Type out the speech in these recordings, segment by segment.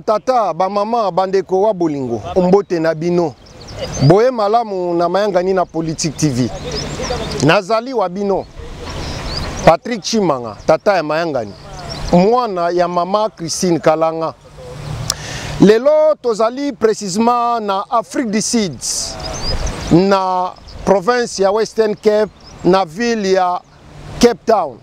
Batata, bamama, bandeko wa bolingo, mbote na bino. Boye malamu na mayangani na Politique TV. Nazali wa bino Patrick Chimanga, tata ya mayangani, mwana ya mama Christine Kalanga. Lelo tozali précisément na Afrique du Sud, na province ya Western Cape, na ville ya Cape Town.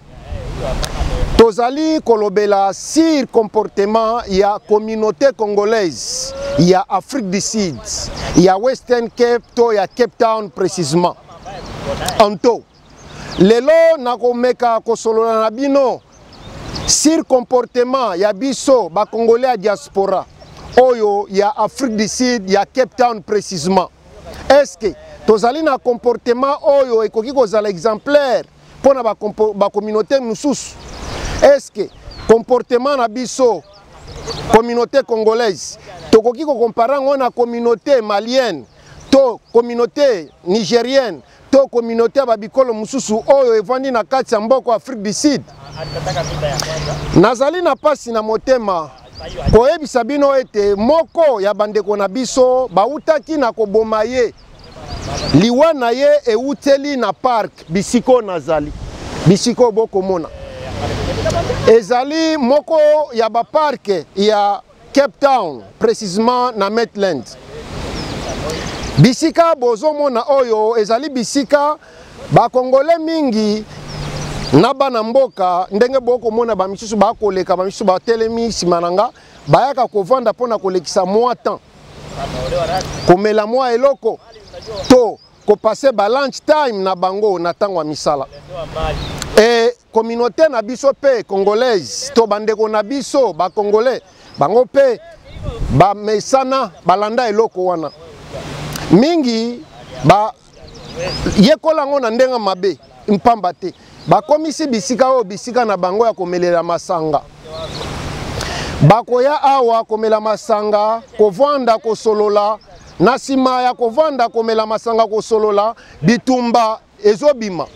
Tozali kolobela sur comportement ya communauté congolaise ya Afrique du Sud, ya Western Cape to ya Cape Town précisément. Anto, lelo nakomeka kosolola na bino sur comportement ya biso ba congolais ya diaspora oyo ya Afrique du Sud ya Cape Town précisément. Est-ce que tozali na comportement oyo ekoki kozala exemplaire mpo na bacommunauté mosusu? Est-ce que comportement na biso communauté congolaise tokoki kokompare yango na communauté malienne to communauté nigérienne to communauté ya babikolo mosusu oyo evandi na kati ya mboka Afrique du Sud? Nazali na pasi na motema koyebisa bino ete moko ya bandeko na biso bautaki na koboma ye. Liwa na ye euteli na park bisiko nazali, bisiko bokomona ezali moko ya baparke ya Cape Town, précisément na Maitland. Bisika bozomona oyo ezali bisika bakongole mingi na bana mboka, ndenge bokomona ba misusu bakoleka, ba misusu batelemi nsima na nga, bayaka kovanda mpo na kolekisa mwa temps, komela mwa eloko to kopase ba lunch time na bango na ntango ya misala. E communauté na biso mpe congolaise to bandeko na biso ba congolais bango mpe bamesana balanda eloko wana mingi, ba yekola yango na ndenge mabe, mpamba te bakomisi bisika oyo bisika na bango ya komelela masanga. Bakoya awa komela masanga, kovanda, kosolola. Na nsima ya kovanda, komela masanga, kosolola, bitumba ezobima.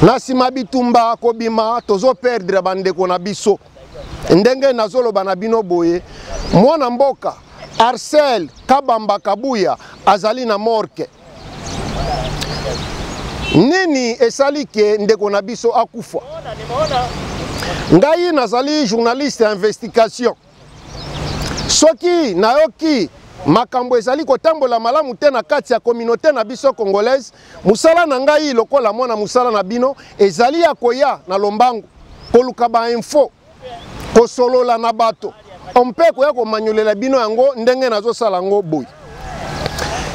Na nsima bitumba kobima, tozoperdre bandeko na biso. Ndenge nazoloba na bino boye, mwana mboka Arcel Kabamba Kabuya azali na morgue. Nini esali ke ndeko na biso akufa? Ngai nazali journaliste ya investigation. Soki nayoki makambo ezali kotambola malamu te na kati ya communauté na biso congolaise, mosala na ngai lokola mwana mosala na bino ezali ya koya na lombangu koluka ba info, kosolola na bato mpe koya komanyolela bino yango ndenge nazosala yango boye.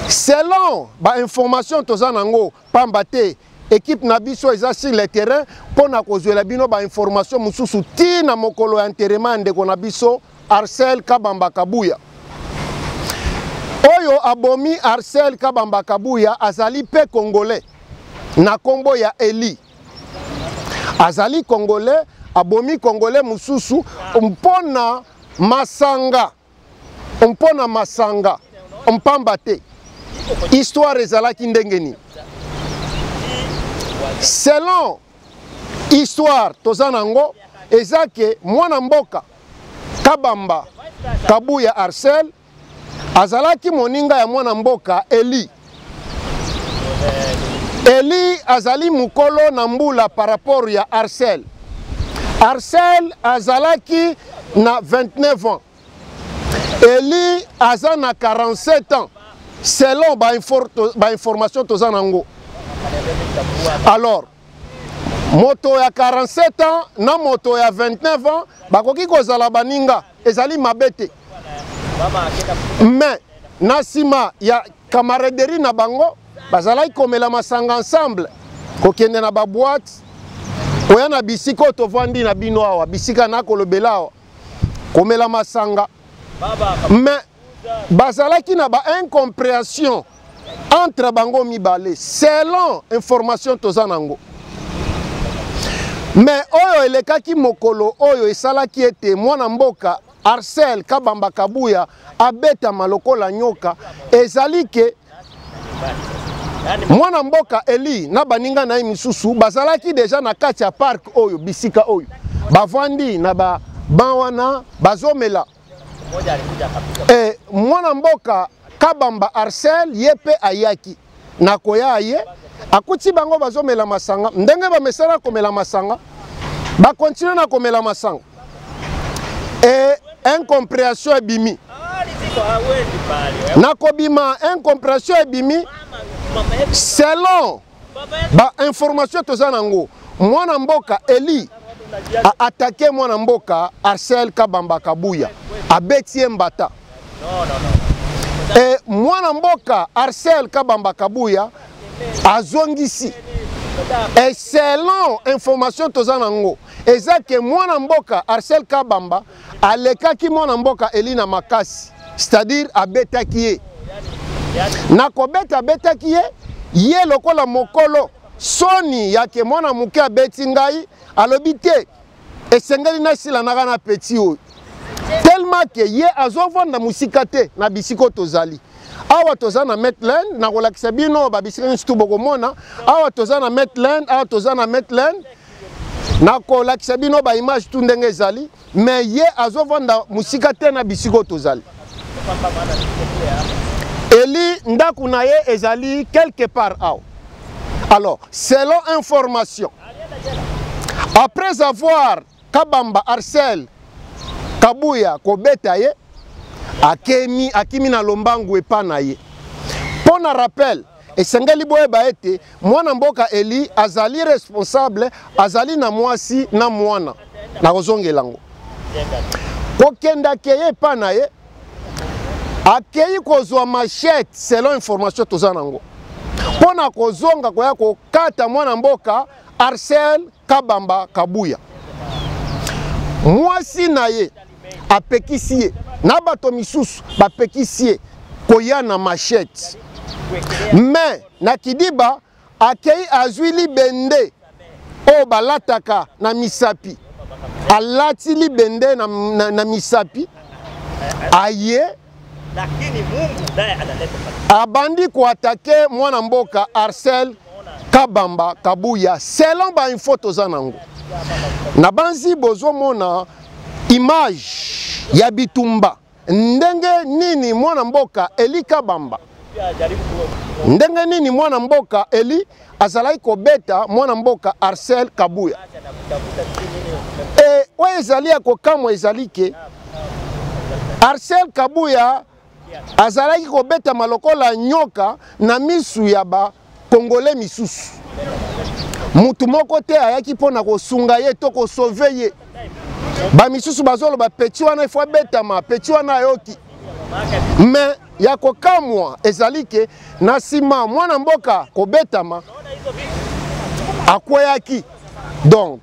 Selon ba information toza nango, pamba te équipe na biso eza sur le terrain mpo na kozwela bino ba information mosusu ti na mokolo ya enterrement ya ndeko na biso Arcel Kabamba Kabuya. Oyo abomi Arcel Kabamba Kabuya azali mpe congolais na kombo ya Eli. Azali congolais, abomi congolais mosusu mpo na masanga, mpo na masanga mpamba te. Histoire ezalaki ndenge nini? Selon histoire toza nango, eza ke mwana mboka Kabamba Kabuya Arcel azalaki moninga ya mwana mboka Eli. Eli azali mokolo na mbula par rapport ya Arcel. Arcel azalaki na 29 ans. Eli aza na 47 ans selon ba, ba information toza nango. Alors moto ya 47 ans na moto ya 29 ans bakoki kozala baninga, ezali mabe te. Mais na nsima ya camaraderie na bango, bazalaki komela masanga ensemble, kokende na baboite, koya na bisika oyo tovandi na bino awa, bisika nakolobela awa, komela masanga. Mais bazalaki na ba incompréhension entre bango mibale selon information toza nango. Mais oyo elekaki mokolo oyo esalaki ete mwana mboka Arcel Kabamba Kabuya abetama lokola nyoka, ezali ke mwana mboka Eli na baninga na ye misusu bazalaki deja na kati ya park oyo, bisika oyo bavandi na ba ban wana bazomela. E mwana mboka Kabamba Arcel ye mpe ayaki na koya ye akuti bango bazomela masanga ndenge bamesana komela masanga, bakontinue na komela masanga e incomprehension ebimi. Na kobima incomprehension ebimi, selon ba information toza nango, mwana mboka Eli a attaqué mwana mboka Arcel Kabamba Kabuya, abeti ye mbata. E mwana mboka Arcel Kabamba Kabuya azongisi. E selon information toza nango, eza ke mwana mboka Arcel Kabamba alekaki mwana mboka Eli na makasi, c'est-à-dire abetaki ye. Na kobeta abetaki ye, ye lokola mokolo soni yake mwana moke abeti ngai, alobi te esengeli nasilanaka na petit oyo, tellement ke ye azovanda mosika te na bisika oyo tozali. Awa toza na Maitland, nakolakisa bino babisika nyonso tu bokomona. Awa toza na Maitland, awa toza na Maitland, nakolakisa bino baimage tu ndenge ezali. Mais ye azovanda mosika te na bisika oyo tozali. Eli ndako na ye ezali quelque part awa. Alors, selon information, après avoir Kabamba Arcel Kabuya kobeta ye, akemi akimi na lombangu epa na ye. Mpo na rappel, esengeli boyeba ete mwana mboka Eli azali responsable, azali na mwasi na mwana. Nakozongela yango. Kokenda akeye epa na ye, akei kozwa machette selon information toza nango, mpo na kozonga koya kokata mwana mboka Arcel Kabamba Kabuya. Mwasi na ye apekisi ye na bato misusu bapekisi ye koya na machette, mais na kidiba akei azwi libende oyo balataka na misapi, alati libende na misapi, aye abandi koatake mwana mboka Arcel Kabamba Kabuya selon ba info toza nango. Na banzi bozomona image ya bitumba ndenge nini mwana mboka Eli Kabamba, ndenge nini mwana mboka Eli azalaki kobeta mwana mboka Arcel Kabuya. E oyo ezali ya kokamwa ezali ke Arcel Kabuya azalaki kobetama lokola nyoka na misu ya ba Congolais misusu. Mutu moko te ayaki mpo na kosunga ye to kosauve ye. Ba misusu bazoloba petit wana ifo abetama, petit wana ayoki. Mais ya kokamwa ezali ke na nsima mwana mboka kobetama akweyaki. Donc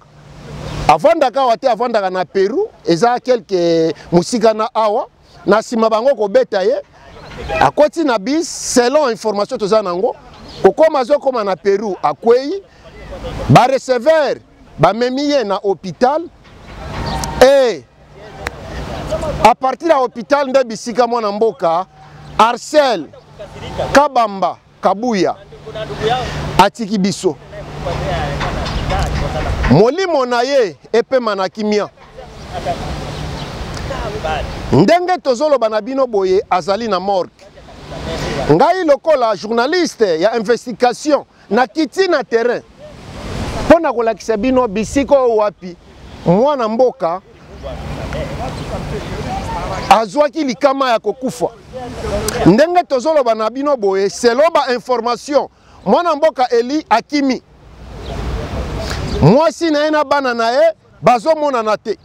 avandaka awa te, avandaka na Peru, eza quelque mosika na awa. Na nsima bango kobeta ye, akoti na bus selon information toza nango, kokoma azokoma na Peru akwei, ba receveur bamemi ye na hôpital. Et à partir ya hôpital nde bisika mwana mboka Arcel Kabamba Kabuya atiki biso. Molimo na ye epema na kimia. Ndenge tozoloba na bino boye, azali na morgue. Ngai lokola journaliste ya investigation nakiti na terrain mpo na kolakisa bino bisika oyo wapi mwana mboka azwaki likama ya kokufa. Ndenge tozoloba na bino boye, selon ba information, mwana mboka Eli akimi, mwasi na ye na bana na ye bazomonana te.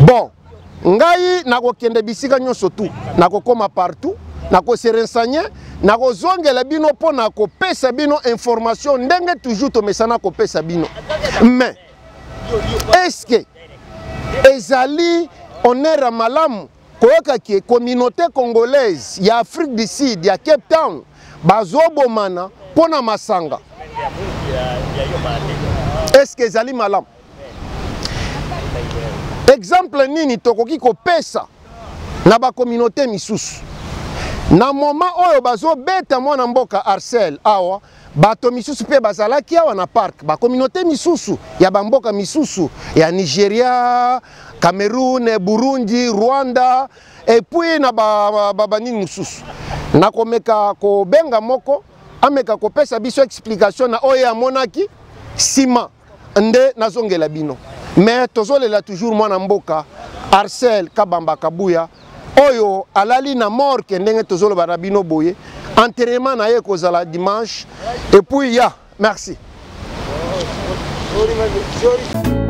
Bon, ngai nakokende bisika nyonso tu, nakokoma partout, nakose renseigner, nakozongela bino mpo na kopesa bino information ndenge toujours tomesana kopesa bino. Mais est-ce que ezali honneur ya malamu koyoka ke communauté congolaise ya Afrique du Sud ya Cape Town bazobomana mpo na masanga? Est-ce que ezali malamu? Exemple nini tokoki kopesa na ba communauté misusu? Na moment oyo bazobeta mwana mboka Arcel awa, bato misusu mpe bazalaki awa na parc, bacommunauté misusu ya bamboka misusu ya Nigeria, Cameroun, Burundi, Rwanda et puis na banini ba, ba, mosusu. Nakomeka kobenga moko ameka kopesa biso explication na oyo amonaki nsima nde nazongela bino. Mais tozolela toujours mwana mboka Arcel Kabamba Kabuya oyo alali na morgue ndenge tozoloba na bino boye. Enterrement na ye kozala dimanche et puis ya merci. Sorry.